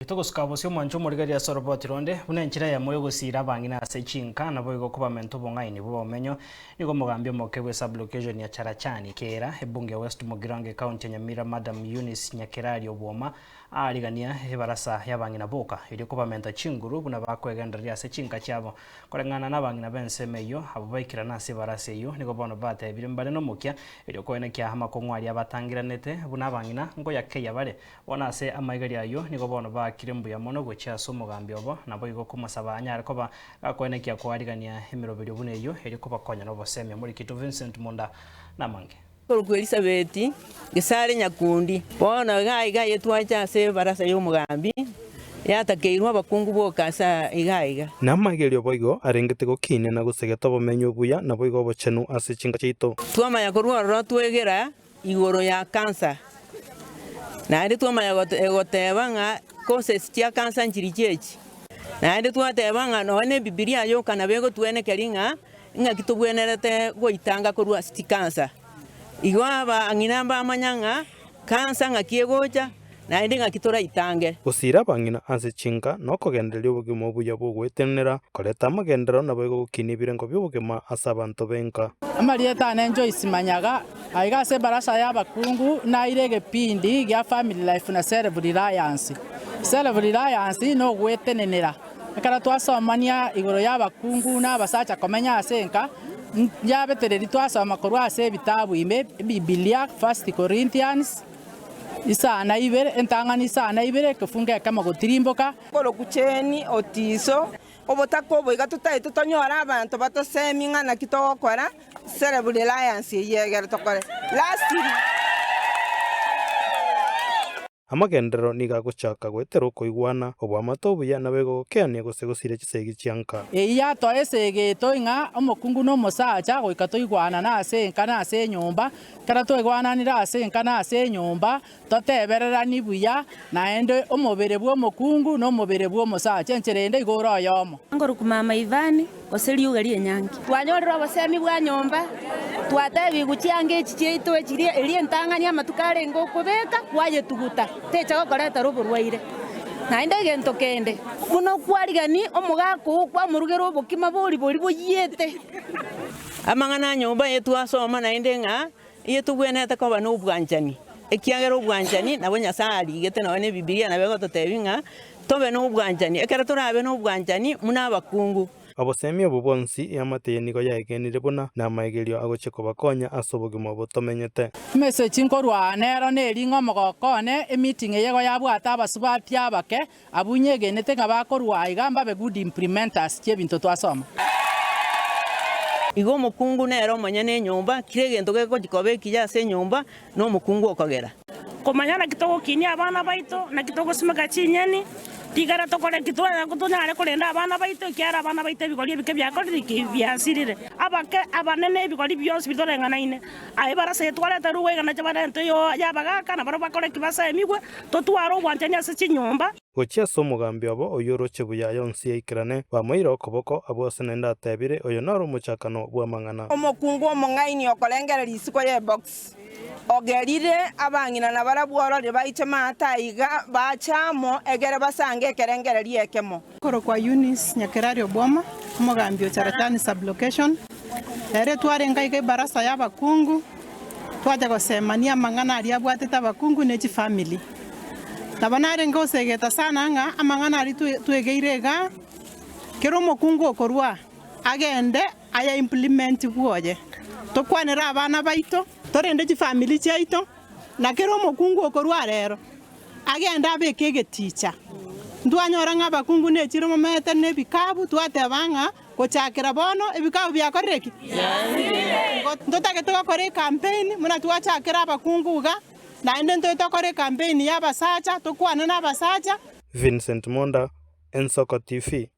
Togosuka bosio omwancho omorigereria ase oroboti ronde, buna enchera eyemo y'ogosiira abang'ina ase chinka, naboigo kobamenta obong'aini bw'obomenyo. Nigo omogambi omoke bwe sub-location ya Charachani, Kera, ebunge ya West Mugirango ecounty ya Nyamira Madam Eunice Nyakerario Obwoma aarigania ebarasa y'abang'ina boka erio kobamenta chinguru buna bakwegendereria ase chinka chiabo. Koreng'ana nabang'ina b'ensemo eyio, abwo baikirana ase ebarasa eyio, nigo bono batebire mbare nomokia erio koenekia amakong'u aria abatangeranete buna abang'ina nkoyakeyia bare. Bono ase amaigerio ayio nigo bono baakire mbuya mono gochia ase omogambi obo, naboigo komosaba anyare koba gakoenekia koarigania emeroberio buna eyio erio kobakonya nobosemia. Morikito Vincent Munda namange. Korokwa Elisabeti, gesare nyakundi. Bono iga aiga aye twacha ase ebarasa y'omogambi, yatakeirwe abakungu boka ase iga aiga. Namaigerio boigo arengete gokinia na gosegeta obomenyo obuya naboigo obochenu ase chinka chiaito. Twamanya korwa ororo twegera igoro ya kansa, naende twamanya goteba ng'a causes chia kansa nchirichia echi, naende twateba ng'a nonya na ebibilia yoka nabo egotwenekeria ng'a Ing'aki tobwenerete goitanga korwa ase chikansa? Igo abang'ina mbamanya ng'a kansa ng'aki egocha, naende ng'aki toraitange. Gosiira abang'ina ase chinka nokogendereria obogima obuya bw'ogwetenenera, koreta amagenderero naboigo gokinia ebirengo bi'obogima ase abanto b'enka. Amarieta ane Joyce Manyaga, aiga ase ebarasa y'abakungu naire egepindi gia Family Life na Self Reliance. Self Reliance nogwetenenera. Ekero twasomania igoro y'abakungu na abasacha komenya ase enka, yabetereri twasoma korwa ase ebitabu ime, Ebibilia, First Corinthians, isana ibere, entang'ani isana ibere, ekefungo ekemo gotirimboka. Korokwa Cheni, Otiso, obotaka obo iga totaete tonyore abanto batosemie ng'a naki togokora Self reliance eyio egere tokore. Lastly. Amagenderero nigo agochaka goetera okoigwana, oboamate obuya nabo egogokeania gose gosiria chisegi chia nka. Eyio yatoa esegeto ng'a omokungu na omosacha goika toigwanane ase enka na ase enyomba. Ekero twaigwananire ase enka na ase enyomba, totebereranie buya, naende omobere bw'omokungu na omobere bw'omosacha, enchera ende igo ore oyomo. Nkorokwa mama Ivani, gose riuga ri'enyangi. Twanyorire obosemi bwa nyomba, twatebigwa chianga echi chiaito echi, eria entang'ani amatuko arenge okobeka kwayetuguta, techa gokoretera oborwaire. Naende egento kende, buna okwarigani omogaka oo kwamorugera obokima bori boria boyiete. Amang'ana a nyomba eye twasoma naende ng'a Eye togwenerete koba nobwanchani, ekiagera obwanchani nabo Nyasae arigete nonya na Ebibilia nabo egototebia ng'a tobe nobwanchani. Ekero torabe nobwanchani buna abakungu. Obosemia obo bwonsi eamate eye nigo yaegenire buna namaigerio agochia kobakonya ase obogima obo tomenyete. Emessage nkorwa aa nero neri ng'a omogoko one, emeeting eye igo yabwate abasubati abake, abwo nyegenete ng'a bakorwa aa iga mbabe good implementers chi'ebinto twasoma. Igo omokungu nere omonyene enyomba, kera egento gegochia koba ekiya ase enyomba, nomokungu okogera. Komanya naki togokinia abana baito, naki togosimeka chinyeni, tigara tokore ki tonyare korenda abana baito, ekiagera abana baito ebigori ebike biakorire ki? Biasirire. Abake, abanene, ebigori bionsi bitoreng'anaine. Aye barasa eye twareta rugwa iga nache barente y'abagaaka, na barabwo bakore ki? Basemigwe, totware obwanchani ase chinyomba. Gochia ase omogambi obo oyio oroche buya aya onsi aikerane, bamoire okoboko, abwo ase naende atebire, Oyo noro omochakano bw'amang'ana. Omokungu omong'aini okorengereria isiko y'ebox, ogerire abang'ina nabarabwo ororire baiche maate aiga, bache amo, egere basange ekerengererio ekemo. Korokwa Eunice Nyakerario Bwoma, omogambi o Charachani Sub-location. Ere twarenge aiga ebarasa y'abakungu, twacha gosemania amang'ana aria abwatete abakungu ne chifamiri. Nabo narenge gosegeta sana ng'a amang'ana aria twegeire igaa, kera omokungu okorwa agende aya implement bwoye. Tokwanere abana baito, torende chifamiri chiaito, na kera omokungu okorwa rero agende abeke egeticha. Ntwanyora ng'a abakungu ne chire momete na ebikabu, twateba ng'a gochakera bono ebikabu biakorire ki? Igo ntotagete gokora ecampaign buna twachakera abakungu iga, naende ntoe tokore ecampaign ya abasacha, tokwane na abasacha. Vincent Monda, Ensoko TV.